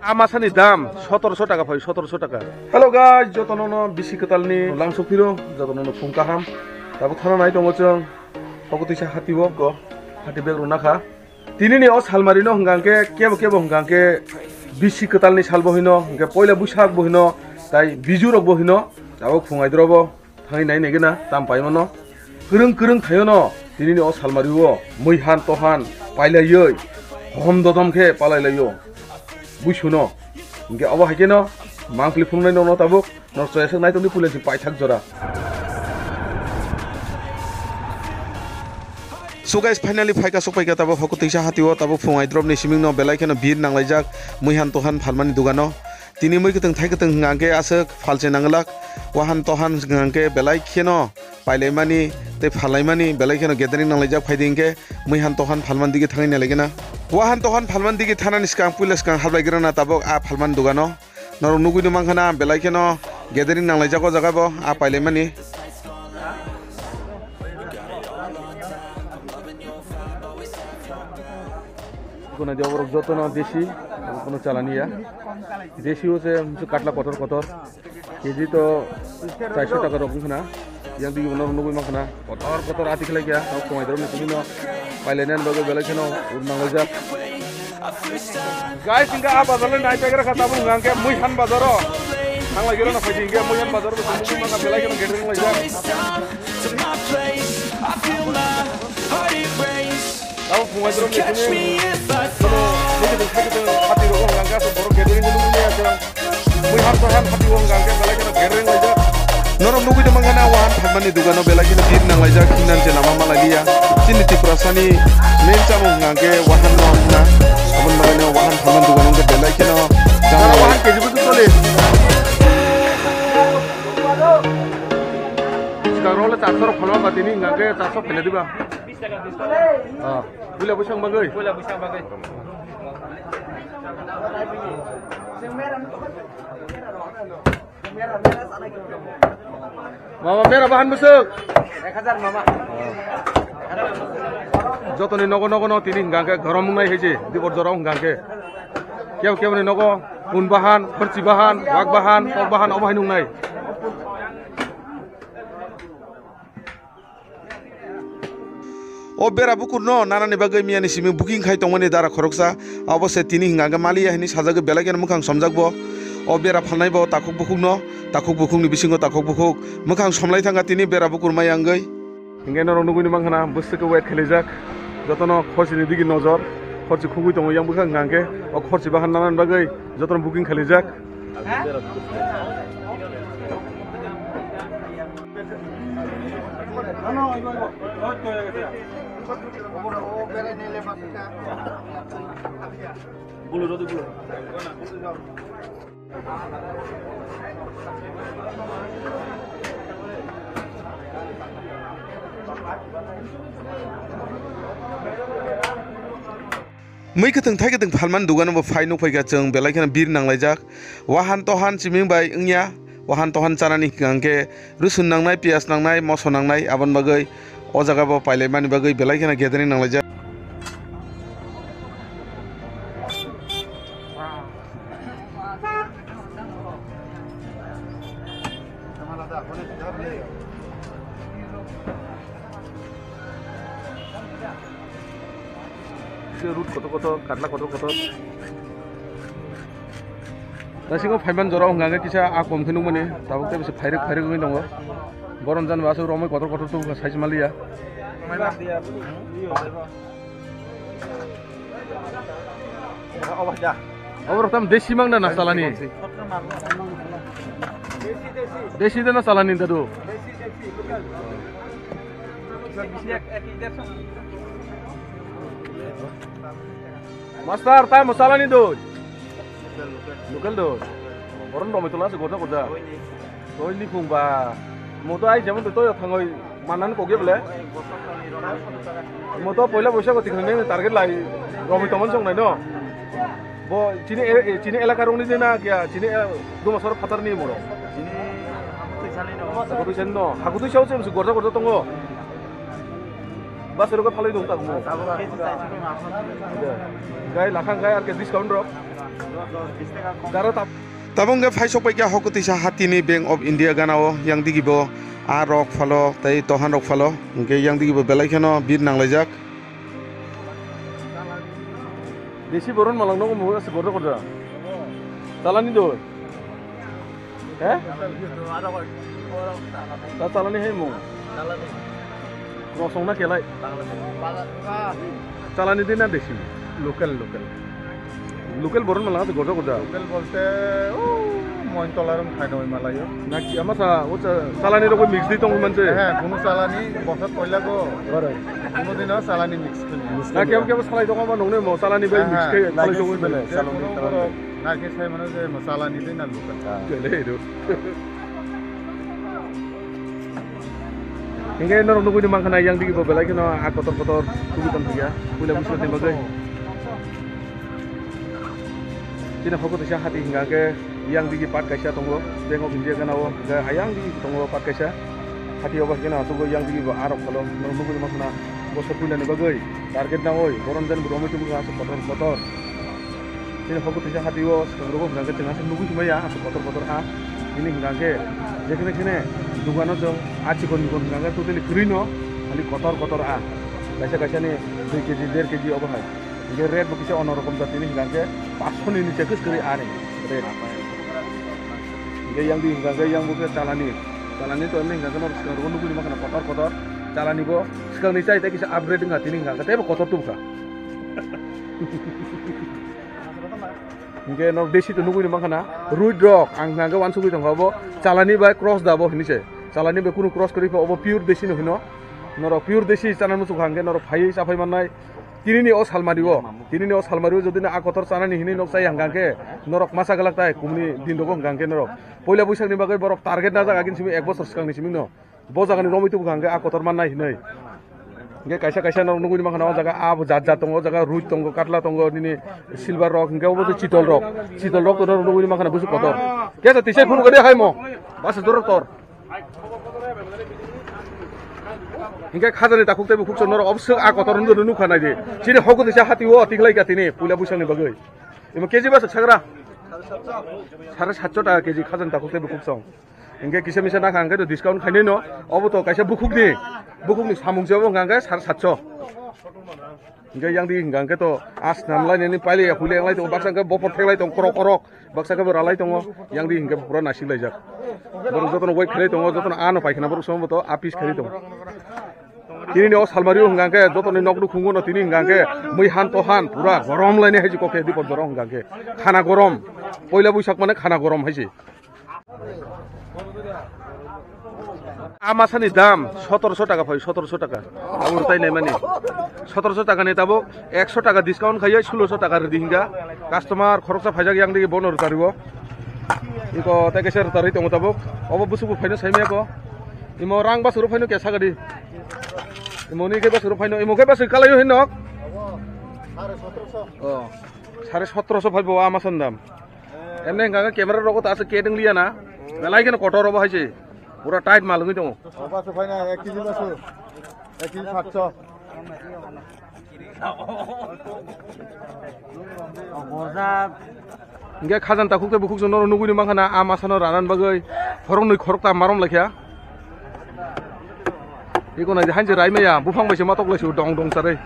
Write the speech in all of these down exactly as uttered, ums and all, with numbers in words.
A masani dam sotorso taka phai, sotorso taka. Hello guys, jotono no bisi kwtalni langso phiro, jotono no phung kaham. Tabuk thana nai tongo chwng, Hokotwisa hatio ko, hati bag rwna kha. Tinini o salmari no hwnkha hwnkhe kebo kebo hwnkha hwnkhe bisi kwtalni sal bo hino, hwnkhe poila buisak bo hino, tai biju rok bo hino, tabuk phung aidrobo. Thangwi nai naigena tam paimano. Kwrwng kwrwng thaiono tinini o salmario muihan tohan pailaiwi hom dodom khe palailaio. Buisuno. Hwnkhe obo hai kheno mangpili phunuknai nono tabuk. Nor choyaswk naitokni puila si paithak jora. So guys, finally phaika, sokpaika tabuk Hokotwisa hatio, tabuk phung aidrop ni siming no belai kheno bir nanglaijak muihan tohan phalmani dugano. Tini mui kwtwng thai kwtwng hwnkha hwnkhe aswk phalse nanglak, wahan tohan hwnkha hwnkhe belai kheno pailaimani tei phalaimani belai kheno gathering nanglaijak, phaidi hwnkhe muihan tohan phalmani dige thangwi nailaigena. Wahan tohan phalmani dige thanani swkang puila swkang hablaigrana tabuk a phalmani dugano. Norok nugwi no mankha na belai kheno gathering nanglaijak o jaga bo a pailaimani. Kuna dia borok joto no desi, kono chalani ya. Desi o se katla kotor kotor. K G to chairso taka rok wngkha na. Yang digi bono nugwi mankha na. Kotor kotor ati khlai kya. Nok khumai dorok ni simi no. Pailai nani bagwi belai kheno ur nanglaijak. Guys, hingke a bazar le nai pegera kha tabuk hingke Muihan bazar o. Thanglai gero na phaidi hingke Muihan bazar bo nugwi mankha belai kheno gathering laijak. Abo phungai dorok ni simi. Kono nugwi tong, nugwi tong, hati rogo hingke borok gathering nugwi ya. Muihan tohan hati wng hingke belai kheno gathering laijak. Norok nugwi tongma khana wahan phalmani dugano belai kheno bir nanglaijak, hinan je lama malailiya. Chini Tiprasani main chamung hingke wahan no wngna. Aboni bagwino wahan phalmani dugano wngkhe belai kheno jang wahan K G bwswk toli. Swkang rok le charso rok phalma ba tini hingke charso phele diba. Ah, puila bwsang bagwi. Puila bwsang bagwi. Mama, bera bahan bwswk? Ek hajar, mama. Jotoni nogo nogo no tini hingka hingke gorom wngnai hai se, dibor jora hingka hingke. Kebo kebo ni nogo pun bahan, khorchi bahan, wak bahan, tok bahan, obo hai nungnai. O bera bukur no nanani bagwi miyani simi booking khai tongmani dara khoroksa, abo se tini hingka hingke maliya hinwi sajagwi belai kheno mwkhang somjak bo. O bera phalnai bo takhuk bukhuk no, takhuk bukhuk ni bisingo takhuk bukhuk mwkhang somlai thangkha tini bera bukur maya wngwi. Hingke norok nugwi mankha na bwswk khe wait khailaijak, jotono khorchini digi nojor, khorchi khugwi tongo yang bwkhak hingka hingke o khorchi bahan nanani bagwi jotono booking khailaijak. Mui kwthwng thai kwthwng phalmani dugano bo phai nukphaikha chwng belai kheno bir nanglaijak. Wahan tohan chiming bai wngya, wahan tohan chanani hwnkha hwnkhe rwchwn nangnai, piyaj nangnai, moso nangnai, aboni bagwi o jaga bo pailaimani bagwi belai kheno gathering nanglaijak. Route kotor kotor, katla kotor kotor. Naisingko phaiman jora hwnka hwnkhe kisa a kom khe nukmani, tabuk tei bisi phairwk phairwk wngwi tongo. Borom jani bo aswk romwi kotor kotor tubukha, size maliya. Oborok tam desi mangna na salani. Desi de na salani dadu. Master, tai mo salani doi. Local doi. Boron romwi tongla se gorja gorja. Doi ni phung ba. Mo to ai jemon to toyo thangoi manan kogye bole. Mo to poila boisa ko tikhan ne target lai romwi tongmani song nai no. Bo chini e-, e-, chini elaka rong ni na kya chini e-, duma sor phatar ni moro. Chini hakutwi sani no. Hakutwi sani no. Hakutwi sao se gorja gorja tongo. Bus rok phalwi dong tak mo. Gai lakhang gai ar ke discount rok. Daro tap. Tabung ke phaisok pai kya hokotisa hatini Bank of India ganao yang digi bo a rok phalo tei tohan rok phalo hingke yang digi bo belai kheno bir nanglaijak. Desi boron malang nogo mo ase gorda gorda. Chalani do. He? Ta chalani hai mo. Rosong na kelai. Chalani de na desi. Local, local. Local boron malang ase gorda gorda. Local bolte, o, Mointola rong khaino malayo. Na ki ama sa, o cha, chalani rok mix di tong manse. He, kuno chalani bosor poila go. Barai. Kuno dino chalani mix khini. Na kiam kiam salai tong ma nongne mo chalani bai mix khe salai tong bele. Chalani, chalani. Na ke sai mano je mo chalani de na local. Kele do. Hingke norok nugui ni mankha na yang digi bo belai kheno a kotor kotor tugui tong phiya puila bwswk ni bagwi. Chini hoko tisa hati hingka khe yang digi part kaisa tongo, Bank of India gana o hingke ayang digi tongo part kaisa. Hati obo hingke no aswk yang digi bo arok phalo norok nugui ni mankha na bosor puila ni bagwi target nangoi boron jan bo romoi tongkha aswk kotor kotor. Chini hoko tisa hati o swkang rogo hingka khe chwng aswk nugui tongmaya aswk kotor kotor ha. Bini hingka khe jekhene khene dukano chwng a chikon mikon hingka khe totally kwrwi no khali kotor kotor a. Kaisa kaisa ni dui keji, der keji obo hai. Hingke rate bo kisa ono rokom jatini hingka khe paanch sho ni niche kwrwi a ni rate. Hingke yang di hingka khe yang bo khe chalani. Chalani to emni hingka khe no swkang rogo nugui mankha kotor kotor. Chalani bo swkang ni chai tei kisa upgrade wngkha tini hingka khe teibo kotor tubukha. Hingke norok desi to nugui ni mankha na, ruit rok, ang hingke wansugui tongkha obo, chalani bai cross da bo hinui se, chalani bai kunu cross kwrwi pha, obo pure desi no hino, norok pure desi chana muchuk hingke norok phaiwi chaphai mannai, tini ni o salmari o, tini ni o salmari o jodi no a kotor chanani hinui nok chai hingka khe, norok masa glak tai kumni din rogo hingka khe norok, poila buisakni bagwi borok target najak agini simi ek bosor swkang ni simi no. Bo jaga ni romwi tubu kha hingke a kotor mannai hinui. Hingke kaisa kaisa norok nugui mankha na o jaga a bo jat jat tongo, o jaga ruit tongo, katla tongo, nini silver rok, hingke obo tei chitol rok, chitol rok norok nugui mankha na bwswk kotor. Kesa tisai phunuk de hai mo, basa dorok tor. Hingke khajani takhuk tei bukhuk song norok obwswk a kotor wngwi nukha nai di. Chini hoko tisa hati o tiklai ka tini puila buisakni bagwi. Imo keji basa sagra. Sare satso taka keji khajani takhuk tei bukhuk song. Hingke kisa misa nakha hingke to discount khainai no. Obo to kaisa bukhukni, bukhukni samung se obo hingka hingke sare satso. Hingke yang di hingka hingke to as nam lai nini paile ya hule yang lai tongo baksa hingke bopor theklai tongo korok korok. Baksa hingke bo ralai tongo. Yang di hingke pura nasik laijak. Borok jotono wait khlai tongo, jotono ano paikhana borok somo to apis khlai tongo. Tini ni o salmari o hingka hingke jotoni nok nukhungo no tini hingka hingke mui han to han pura gorom lainai hai se kokhe dipor jora hingka hingke khana gorom. Poila buisak mane khana gorom hai se. A masani dam sotoroso taka phai, sotoroso taka. Abo tai naimani. Sotoroso taka ni tabuk ekso taka discount khaiya, soloso taka ridi hingka. Customer khoroksa phaijak yang digi bono rwtariwo. Iko tai kaisa rwtarwi tongo tabuk. Obo busuku phaino saimaya ko. Imo rang basuru phaino kesa gadi. Imo ni khe basuru phaino, imo khe basuru kalaio hinno. Oh. Sare sotoroso phaibo a masani dam. Emne hingka camera rogo ta aswk kedeng liya na. Belai kheno kotor obo hai se. Pura tight mal wngwi tongo. Oba se phaina ek kg basu. Ek kg satso. Hingke khajan takhuk tei bukhuk chwng norok nugui ni mankha na a masano ranan bagwi khoroknwi khorokta marom laikha. Iko nai de hanjak raimaya buphang bai se matok lai se dong dong charwi.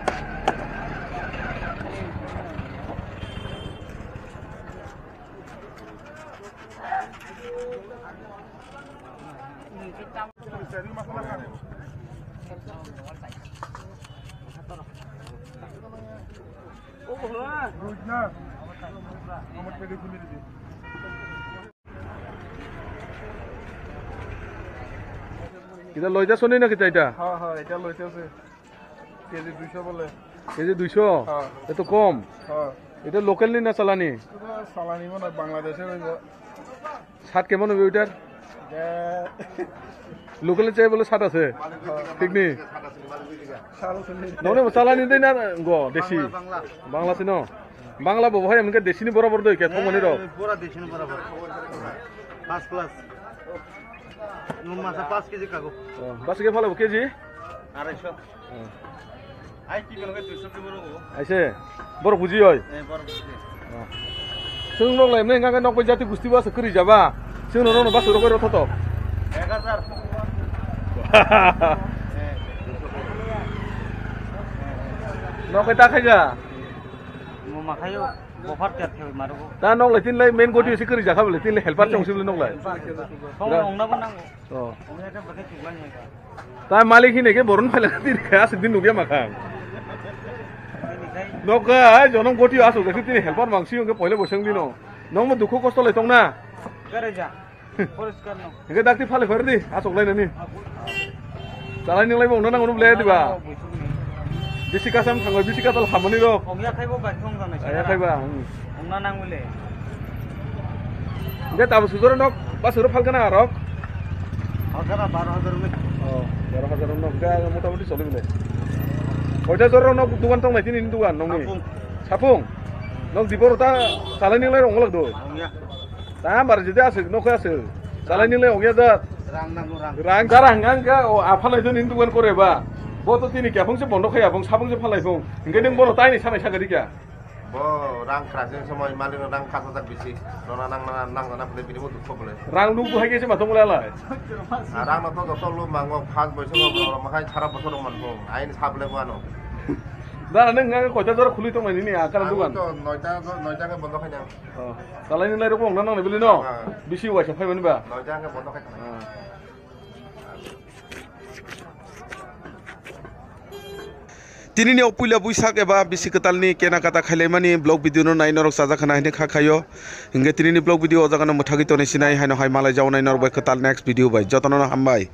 Kita loita soni na kita ita? Ha, ha, ita loita se. Keji duiso bole. Keji duiso? Ha. Eto kom? Ha. Ita local ni na salani? Ita salani mane Bangladesh ni. Sat kemon hobe oitar? Local ni chai bole sat ase? Ha. Thik ni? Sat ase ni. Nokni bo salani dei na go desi? Bangla, Bangla. Bangla se no? Bangla bo hai amke desi ni borabor doi ke thongmani rok? Eh, pura desi ni borabor. First class. Nung masa paanch kg kago. Oh, bas ke phala bo keji? Arai so. Oh. Ai, ki kono ke duiso ke borok o? Aise, borok buji oi. Eh, borok buji. Oh. Chwng nok lai meng kha nok bai jati gusti ba se kwrwi jaba. Chwng no no ba se rok rok thoto. Ek hajar. Eh. Nok bai ta khaja. Mo ma khayo, bofar ter khe marugo. Ta nok lai tin lai main goti se kwrwi jakha bole tin lai helper chong se bole nok lai. Helper, helper. Song ongna bo nango. Oh. Ongya khe bwkhe chuklai ni kha. Ta malik hine ke boron phaila tin kha asuk din nugya makhang. Nok ga jonom goti asuk da tin helper mangsi ongke poile bosang dino. Nok mo dukhu kosto lai tong na. Gare ja. Poriskar no. Hingke dakti phale phar di, asok lai nani. Chalai ni lai bo ongna nango le diba. Bisi kasam thango, bisi katal hamani rok. Ongya khaibo bai thong jana. Aya khaiba. Ongna nango le. Hingke tabo sujoro nok, ba sujoro phalkana rok. Hojara baro hajar ni. Oh, baro hajar nok ga motamoti choli bole. Koita jora nok dugan tong lai tini dugan nokni. Sapung. Sapung. Nok dibor ta chalai ni lai rong lak do. Ongya. Ta hambar jodi aswk, nokhe aswk. Chalai nilai ongya jat. Rang nango, rang. Rang jara hwnka hwnka, o aphalai joni hindu ban kore ba. Bo to tini kya phung se bondo khaya phung, sabung se phalai phung. Hingke nung bono taini sanai saka dikya. Bo rang krajeng somoi malik rang khasajak bisi. Nona nang nang nang nang bini bo dukho bole. Rang nuk buhai khe se ma tong lala. Ah, rang no to joto lu mango, phas boisong rok mahai sara bosor rok man phung. Ain sable bo ano. Da nang nang koita jor khuli tong nini akara dugan. To noita noita ke bondo khai nang. Oh, chalai ni lai rok ongna nang bili no? Ah. Bisi waisa phai mani ba? Noita hwnkhe bondo khai thanai. Ah. Tini ni o puila buisak eba bisi kwtal ni kena kata khailaimani vlog video no nai norok chajak khana hini kha khayo. Hingke tini ni vlog video o jaga no mwthagwi tonwi sinai haino hai malai jaonai norok bai kwtal next video bai jotono no hambai.